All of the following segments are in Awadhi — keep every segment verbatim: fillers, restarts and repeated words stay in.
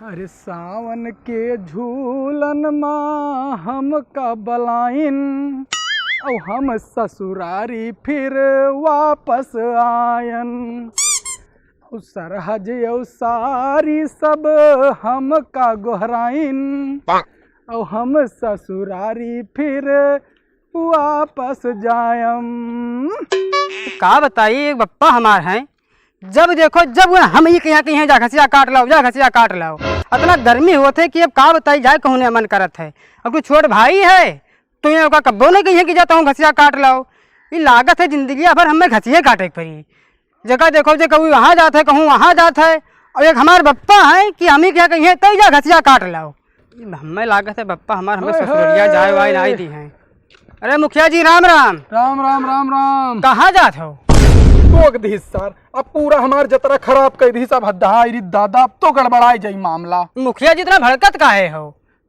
अरे सावन के झूलन मा हमका बलाइन, औ हम ससुरारी फिर वापस आयन। औ सरहज औ सारी सब हमका गोहराइन, औ हम ससुरारी फिर वापस जायम। का बताई, एक बप्पा हमार हैं, जब देखो, जब वो हम ही कहिया, कहिया, "जा घसिया काट लाओ, जा घसिया काट लाओ।" अतना गर्मी होत है कि अब का बताई जाए, कहूँ नहीं मन करत है। अब तू छोट भाई है, तो ये ओका कब्बो नहीं कहिए कि "जा तहूँ घसिया काट लाओ।" ये लागत है जिंदगी भर हमें घसिए काटे के पड़ी। जेका देखो, जे कहूँ वहाँ जात है, कहूँ वहाँ जात है, और एक हमार बप्पा है कि हम ही कहिया, कहिए, "तई जा घसिया काट लाओ।" ये हमें लागत है बप्पा हमार हमें हाय ससुरलिया जाए वाए हाय। नाई दी हैं। अरे मुखिया जी, राम राम। राम, राम, राम, राम। कहाँ जात हो? टोक दिहिस सर, अब पूरा हमार जतरा खराब कर दिहिस। अब हद हाय रे दादा, अब तो गड़बड़ाई जाई मामला। मुखिया जी, इतना भड़कत काहे हो?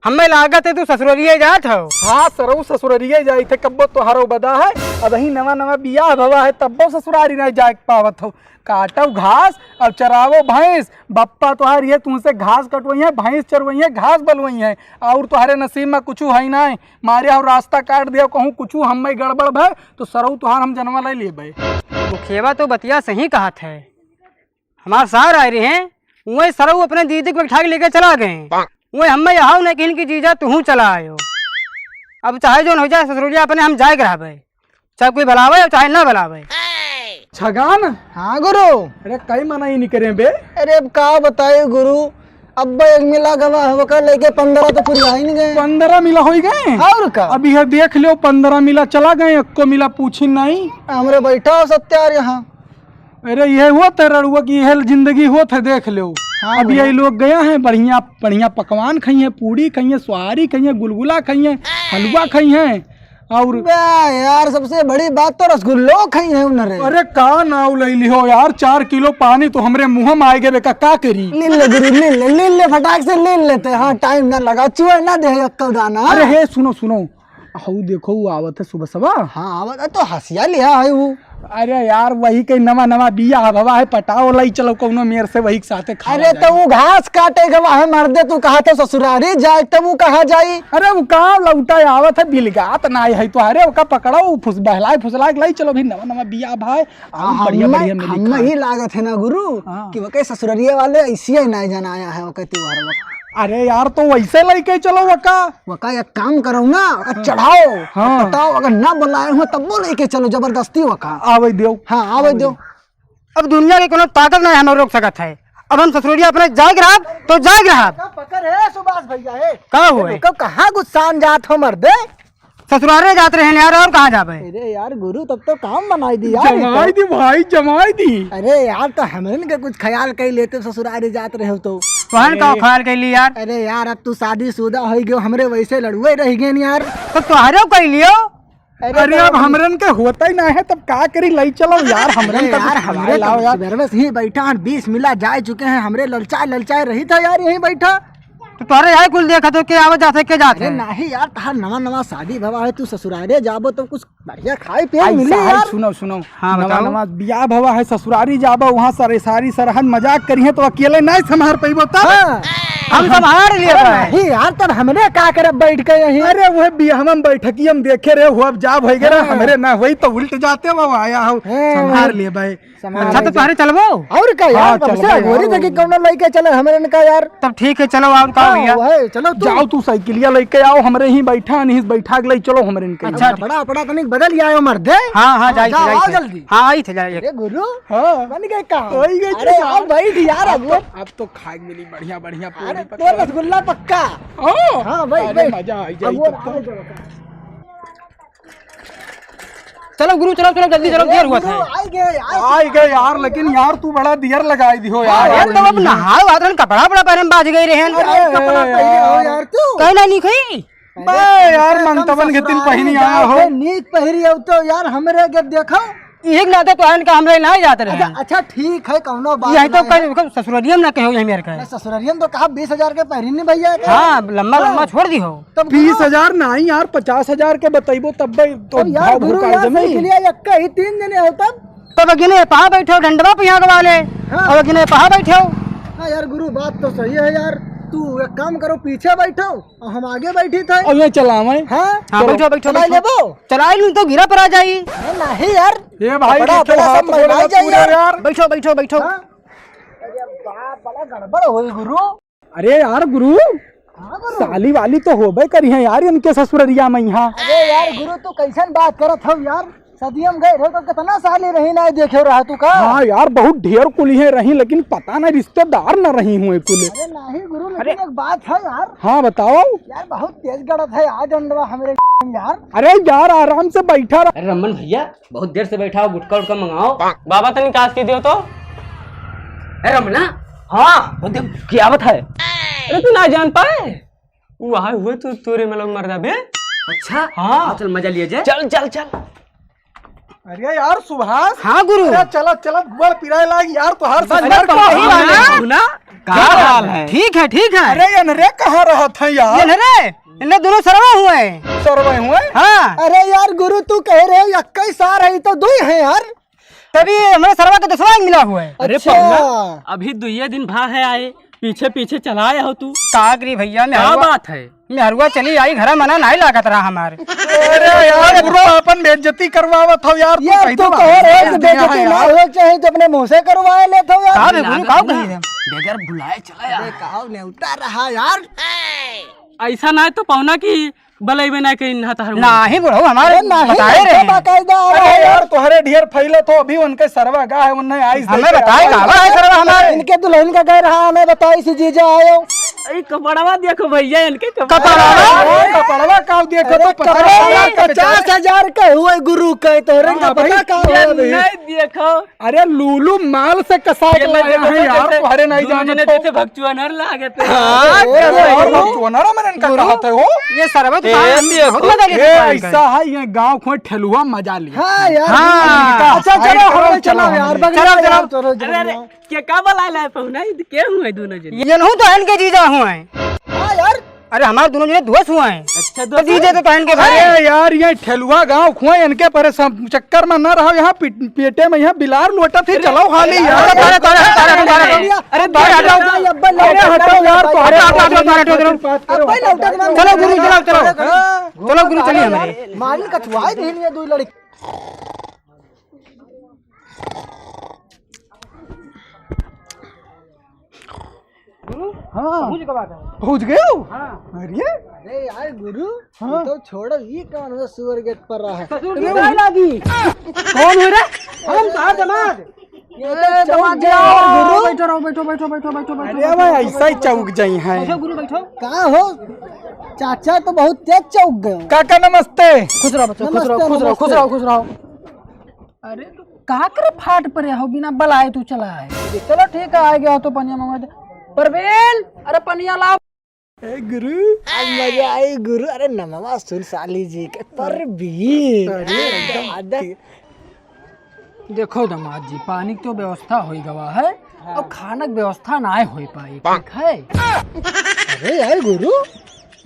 हमें लागत है तू ससुररिये जात हो। हाँ सरऊ, ससुररिये जाई थे, कब्बो तोहरो बदा है। अब ही नवा नवा बियाह भवा है, तब्बो ससुरारी नहीं जाए पावत हो। काटो घास और चरावो भैंस। बप्पा तोहार ये तुमसे घास कटवई है, भैंस चरवई है, घास बलवई है, और तोहरे नसीब में कुछ है ना। मारे और रास्ता काट दिया, कहूँ कुछ हमें गड़बड़ भय, तो सरऊ तोहार हम जनवा ले लेबे। मुखियावा तो बतिया सही कहत है। हमार सार आए रहे हैं, वही सरऊ अपने दीदी के बैठा के लेके चला गए। वही हमें यहाँ नहीं कहिन कि जीजा तू चला आयो। अब चाहे जोन हो जाए ससुरलिया अपने, हम जाए के रहबे, चाहे कोई बुलावे और चाहे ना बुलावे। छगान। हाँ गुरु। अरे कई मना ही नहीं करे बे। अरे अब का बताए गुरु, अब एक मिला गवा है, ओकर लेके पंद्रह तो पूरी आई नहीं गए। पंद्रह मिला होई गए? और का? अब यह देख लो, पंद्रह मिला चला गए, एक्को मिला पूछी नहीं। हमरे बैठा हो सत्यार यहाँ। अरे यह होत है रड़ुआ की, यह जिंदगी होत है, देख लो। हाँ अब भैया। ये लोग गया है, बढ़िया बढ़िया पकवान खाई है, पूड़ी खाई है, सुहारी खाई है, गुलगुला खाई है, हलवा खाई है, और बे यार, सबसे बड़ी बात तो रसगुल्लो खाई है उन्हें रे। अरे का नाव ले लिहो यार, चार किलो पानी तो हमरे मुंह में आए गए बे, का, का करी? ले ले गुरु, ले ले, ले ले, फटाक से ले लेते। हाँ, टाइम ना लगा, चुए ना दे अक्कल दाना। अरे हे, सुनो, सुनो, हऊ देखो, वो आवत है सुबह सुबह। हाँ, आवत है तो हंसिया लिया है वो। अरे यार, वही के नवा नवा बियाह भवा है, पटाओ लाई चलो कौनो मेर से, वही के साथे खावा अरे जाए। तो वो घास काटे गवा है मर्दे, तू कहा था ससुरारी जाए, तब वो कहाँ जाई? अरे वो का लौटा आवत है, बिलगात ना है तो, अरे ओका पकड़ो, फुस-, बहलाए फुसलाए के लाई चलो भी नवा नवा बियाह भाई, आओ हाँ, बढ़िया हम्मे, बढ़िया मिली हम्मे खाए। ही लागत है ना गुरु हाँ। कि वके ससुररिया वाले ऐसी ही ना जनाया है वके त्योहार में। अरे यार, तो वैसे लेके चलो वका। वका एक काम करो ना, वका हाँ। चढ़ाओ, हाँ। बताओ, अगर ना बुलाए हो तब वो लेके चलो जबरदस्ती वका। आवे दियो। हाँ, आवे दियो। अब दुनिया के कोनो ताकत ना हमें रोक सकत है। अब हम ससुररिया अपने जाए के रहब, तो जाए के रहब। का पकड़ है सुभाष भैया है? का हुए? कब कहाँ गुस्सान जात हो मर्दे? ससुरारे जात रहे यार, और कहाँ जाबे? अरे यार गुरु, तब तो काम बनाई दी यार, ये तो। जमाई दी भाई, जमाई दी। अरे यार, तो हमरन के कुछ ख्याल कई लेते, ससुरारे जात रहे हो तो। तोहन का अरे। ख्याल कई ली यार? अरे यार, अब तू शादीशुदा हो गयो, हमरे वैसे लड़ुए रह गए न यार। तो तोहरे कई लियो। अरे अरे तो अब हमरन के होता ही ना है, तब का करी, लई चलो यार, हमरन अरे का यार, कुछ हमरे खवाए लाओ तो यार। सुबह से ही बैठा हैं, बीस मिला जा चुके हैं, हमरे ललचाए ललचाए रही था यार, यहीं बैठा। तो तोहरे यहाँ कुल देखा तो के आवत जात है, के जात अरे है? नहीं यार, तहार नवा नवा शादी भवा है, तू ससुरारे जाबो तो कुछ बढ़िया खाए पिए ऐसा मिले है, यार। सुनो, सुनो। हाँ, नवा बताओ। नवा बियाह भवा है, ससुरारी जाबो, वहाँ सारे सारी सरहद मजाक करी है, तो अकेले नहीं संभार पइबो तब। हाँ। हम संभार लिए अरे भाई। नहीं यार, तब हमने का करब बैठ के यहीं? अरे वह बियाह में बैठकी हम देखे रहे, हुआ अब जा भई गे रहा, हाँ। हमरे ना होई तो उल्ट जाते वो आया हो, हाँ। संभार लिए भाई। संभार अच्छा, तो लिए। तोहरे चलबो? और का यार, हाँ, तब से चलबे अगोरी यार। तक कौनो लइके चले हमरे इनका यार। तब ठीक है, चलो, और का हाँ, भैया? वही, चलो तू। जाओ, तू साइकिलिया लइके आओ, हमरे ही बैठा, नहीं बैठा के लई चलो हमरे इनके। अच्छा, कपड़ा, कपड़ा तनिक बदल आयो मर्दे। हाँ, हाँ, हाँ, जाई थे, जाओ, जाई आओ थे। जल्दी। हाँ, आई थे, जाई थे। अरे गुरु, हाँ। बन गए काम। वही गए अरे, थे आओ, यार। बैठ यार, अब अब तो, अब तो खाए के मिली बढ़िया, बढ़िया अरे, पूरी तो पकौड़ी। रसगुल्ला पक्का। ओ, हाँ, भाई, अरे, भाई। मजा आई जाई अब वो तब तो। आओ, जाओ। चलो गुरु, चलो, चलो, जल्दी चलो, अरे देर हुआ गुरु, था। आई गए यार। आई गए यार, लेकिन यार तू बड़ा देर लगाई दिहो यार। अरे तो अब नहाए वादन कपड़ा बड़ा पहने में बाज गए रहे हैं। अरे कपड़ा पहने हो यार तू। कहना नहीं खई। अरे बे यार, कम से कम मंतवन के दिन ससुराल पहिनी में आया जाओ हो। के नीक पहिरी हो तो यार, हमरे के देखो। एक नाते तो आयन का हमरे ना जात रहे। अच्छा, अच्छा, ठीक है, कौनो बात यही तो नहीं है। कल, कल ससुरालिया में ना कहो, यही मेरे का है। मैं ससुरालिया में तो कहा बीस हजार के पहिरी नहीं भैया के। हाँ, लंबा, हाँ। लंबा छोड़ दी हो। तब बीस हजार नहीं यार, पचास हजार के बतइबो तब भाई तो तब यार भाव गुरु भुकाल यार जमी। सही के लिए यक्का ही तीन जने हो तब। तब अगिने पहा बैठो डंडवा पे यहाँ वाले। हाँ। अब अगिने पहा बैठो। हाँ यार गुरु, बात तो सही है यार। तू एक काम करो, पीछे बैठो और हम आगे बैठी थे। और ये चलावे। हाँ? हाँ, चलो। बैठो, बैठो, चला बैठो। लेबो? चला लूं तो गिरा पर आ जाई। अरे नहीं यार। ये भाई, पकड़ा, ये क्यों पकड़ा, हाथ सब बोल रहा है मंगाई जाई पूरा यार। यार। बैठो, बैठो, बैठो। हाँ? अरे बाप, बड़ा गड़बड़ होई गुरु। अरे यार गुरु, हाँ गुरु। साली वाली तो होबे करी है यार इनके ससुररिया में यहाँ। अरे यार गुरु, तू कैसन बात करत हो यार? सदियम गए रहे तो कितना साली रही ना देखे रहा तू का? हाँ यार, बहुत ढेर कुली है रही, लेकिन पता नहीं रिश्तेदार न रही हुए कुल। अरे नहीं गुरु, लेकिन अरे। एक बात है यार। हाँ बताओ। यार बहुत तेज गड़त है यार डंडवा हमरे यार। अरे यार आराम से बैठा रह। अरे रमन भैया, बहुत देर से बैठा हो, गुटखा उटखा मंगाओ। बाबा तनी कास के दियो तो। ए रमना। हाँ। वो देख, क्या बात है? अरे तू ना जान पाए? वो आए हुए तू तोरे मतलब मर जाबे। अच्छा। हाँ। चल मजा लिया जाए। चल, चल, चल। अरे यार सुभाष। हाँ गुरु। अरे चला, चला, बड़ पिराए लाग यार, तोहार बस, ससुराल बस, का पहुंच हाल गए है। ना। का हाल है? ठीक है, ठीक है। अरे ये नरे कहाँ रहत है यार? ये नरे, इनने दोनों सरवा हुए हैं। सरवा हुए? हाँ। अरे यार गुरु, तू कह रहे हो इक्कीस सार है, तो दो ही है यार। तभी हमरे सरवा के दसवाँ मिला हुआ है। अरे अच्छा। पहुना, अभी दुइये दिन भा है आए, पीछे पीछे चला आया हो तू। का करी भैया, का मेहरुआ, बात है? मेहरुआ चली आई, घरा मना नहीं लागत रहा हमारे। अरे यार, गुरु अपन बेइज्जती करवावत हो यार, तू यार, कह तू दे कह रहे हो कि बात। बेइज्जती ना यार। हो चाहे तो अपने मुंह से करवाए लेत हो यार। का बे गुरु, का कही है? बगैर बुलाए चला यार। अरे का नेवता रहा यार। ऐसा ना है तो पहुना की बलई में ना कहीं ना तहर नहीं बुढ़ऊ, हमारे अरे नहीं, बताए रहे हैं। बाकायदा आ रहा अरे है। यार, तोहरे ढेर फैलत हो, अभी उनके सरवा गा है, उनने आइस हमें देखे बताए आइस। का बा है सरवा हमारे? इनके दुल्हन का गए रहा, हमें बताई सी जीजा आयो। अरे कपड़वा देखो भैया, इनके कपड़ा। कपड़वा? अरे कपड़वा का देखो अरे तो पता कपड़ा नहीं, पचास हजार का हुए गुरु का, तोहरे का हाँ, पता भाई, का ये हुआ नहीं? नहीं देखो। अरे लूलू माल से कसा के ये लाया देखो है तो यार, जैसे तोहरे नहीं दोनों जाने जने तो। जैसे भगचुअनर लागत है। हाँ, अरे, अरे, अरे, अरे, भगचुअनर हमरे इनका गुरु, कहत है हो। ये सरबत ए, बहुत मजा लेते ए, हैं इनका। ऐसा है, ये गाँव खोए ठेलुआ मजा लिया। हाँ यार, हाँ। अच्छा, चलो, साइड करो, हम चलो, चलो यार, हम बगल चलो, में चलो। यार, चलो, अरे, अरे, चलो। के का बोला ला पहुना? के हुए दोनों जने? ये नहीं तो इनके जीजा हुए हैं। हाँ यार, अरे हमारे दोनों जने दोस्त हुए हैं। अच्छा, तो दोस्त दीजिए हैं? तो पहन के भाई। अरे यार, ये ठेलुआ गाँव खुआ, इनके परे सब चक्कर में ना रहो। यहाँ पी-, पेटे में यहाँ बिलार लोटा थे, चलाओ हाली यार। अरे, अरे, अरे, अरे, अरे, अरे, अरे, अरे, हटाओ। अरे, हटाओ यार, तो हटाओ, हटाओ, हटाओ, हटाओ, हटाओ। बात करो, अब्बे लौटा के बात करो। चलो गुरु, चलो, चलो। हाँ। चलो गुरु, चलिए हमारे। मारी कछुआई देनी है दो लड़की। गुरु, हाँ। पहुँच गवा था। पहुँच गए हो? हाँ। अरे? अरे यार गुरु, हाँ। ये तो छोड़ो, ये कौन है सुअर गेट पर रहा है? ससुर अरे की दाई लागी। कौन है रे? हम तो दमाद। ये तो ए, चौक दमाद गया यार, गुरु। बैठो रहो, बैठो, बैठो। अरे भाई, ऐसा ही चौक जाई है। बैठो गुरु, बैठो। का हो? चाचा तो बहुत तेज चौक गए हो। काका नमस्ते। खुश रहो बच्चों, खुश रहो, नमस्ते, खुश रहो, खुश नमस्ते। रहो, खुश रहो। अरे तो का करे फाट परे हो, बिना बलाए तू चला है। चलो ठीक है, आ गया हो तो पनिया मंगा दे। परवीन, अरे पनिया लाओ। ए गुरु, अब मजा आई गुरु। अरे नमवा सुन साली जी के, परवीन। अरे एकदम दादा। देखो दामाद जी, पानी की तो व्यवस्था हो गवा है, हाँ। और खाना की व्यवस्था ना हो पाई, ठीक है? अरे यार गुरु,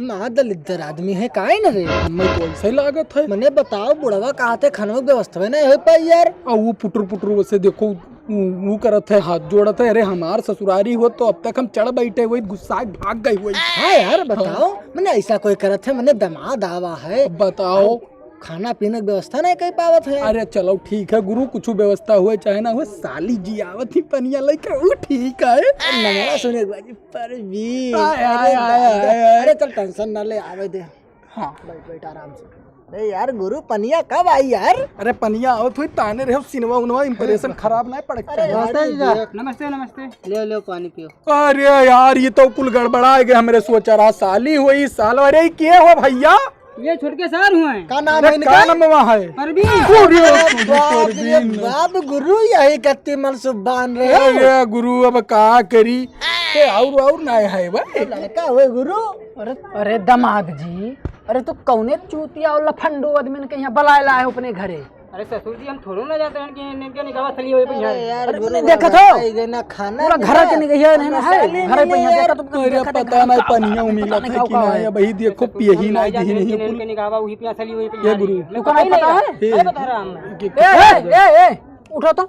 ना दलिद्दर आदमी है, काहे न रे? हमें तो ऐसा ही लागत है। मने बताओ, बुढ़वा कहा थे, खाने की व्यवस्था नहीं हो पाई यार। आ वो पुटुर पुटुर वैसे देखो, वो, वो करत है, हाथ जोड़त है। अरे हमार ससुरारी हो तो अब तक हम चढ़ बैठे हुए, गुस्सा भाग गई हुई। हाँ यार, बताओ, मने ऐसा कोई करत है, मने दमाद आवा है। अब बताओ। खाना पीने की व्यवस्था नहीं कर पावत है। अरे चलो ठीक है गुरु, कुछ व्यवस्था हुए चाहे ना हुए, साली जी आवत ही पनिया लेके, वो ठीक है। नमवा सुने बाजी। परवीन, आय, आय, अरे आय, दादा, आय, आय। अरे चल tension ना ले, आवे दे। हाँ। बैठ, बैठ आराम से। अरे यार गुरु, पनिया कब आई यार? अरे पनिया आवत हुई, ताने रहे सिनवा उनवा, impression खराब ना पड़े। अरे यार, नमस्ते जीजा। देख। नमस्ते, नमस्ते। ले लो पानी पियो। अरे यार, ये तो कुल गड़बड़ा गए हमरे सोचा रहा, साली हुई साल। अरे के हो भैया? ये छोटके सार हुए हैं। का नाम अरे है इनका? का नाम वहाँ है? परवीन। अरे अरे बाप रे परवीन। बाप, गुरु यही गति मन सुबान रहे हो। अरे गुरु अब का करी? ए, और, और ना है भाई। लड़का हुए गुरु। अरे, अरे दामाद जी, अरे तो कौने चूतिया और लफंडो आदमी के यहाँ बुलाए लाए हो अपने घरे? अरे ससुर जी, हम थोड़ो ना जाते हैं कि इनके निकाह सली हुई पे अरे यहाँ। यार, अरे गुरु तूने देखा बाबा, था? आई गए ना खाना पूरा घर के निकाह नहीं ना है, घर पे यहाँ देखा तो अरे पता नहीं पनिया उमिला था कि ना है, भाई देखो पियही ना, यही नहीं कुल। इनके निकाह हुई पे सली हुई पे ये गुरु। मैं तू का नहीं पता है? ए, अरे बता रहा हूँ मैं। ए, ए, ए, उठो तो।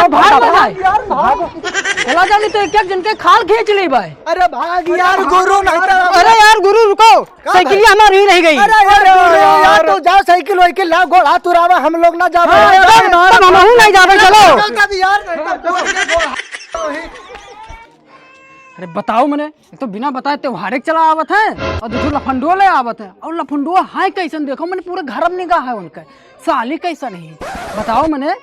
जाओ, भाग, भाग, भाग। यार, भाग। चला जाओ, नहीं तो एक एक जन के खाल खींच ली भाई। अरे भाग यार, गुरु, नहीं तो अरे यार गुरु, रुको, का साइकिलिया भाई? हमारी ही रह गई। अरे यार, गुरु, यार, तू जाओ, साइकिल वाइकिल ला, गोड़ हाथ उड़ावा, हम लोग ना जावे। हाँ, यार, यार, यार, हम हूँ नहीं जावे, चलो। कभी यार, नहीं तो अरे बताओ मने, एक तो बिना बताए त्योहारे के चला आवत है और दूसरा लफंडुआ ले आवत है। और लफंडुआ है कैसन, देखो मने पूरे घर में निगाह है उनका, साली कैसन है, बताओ मने।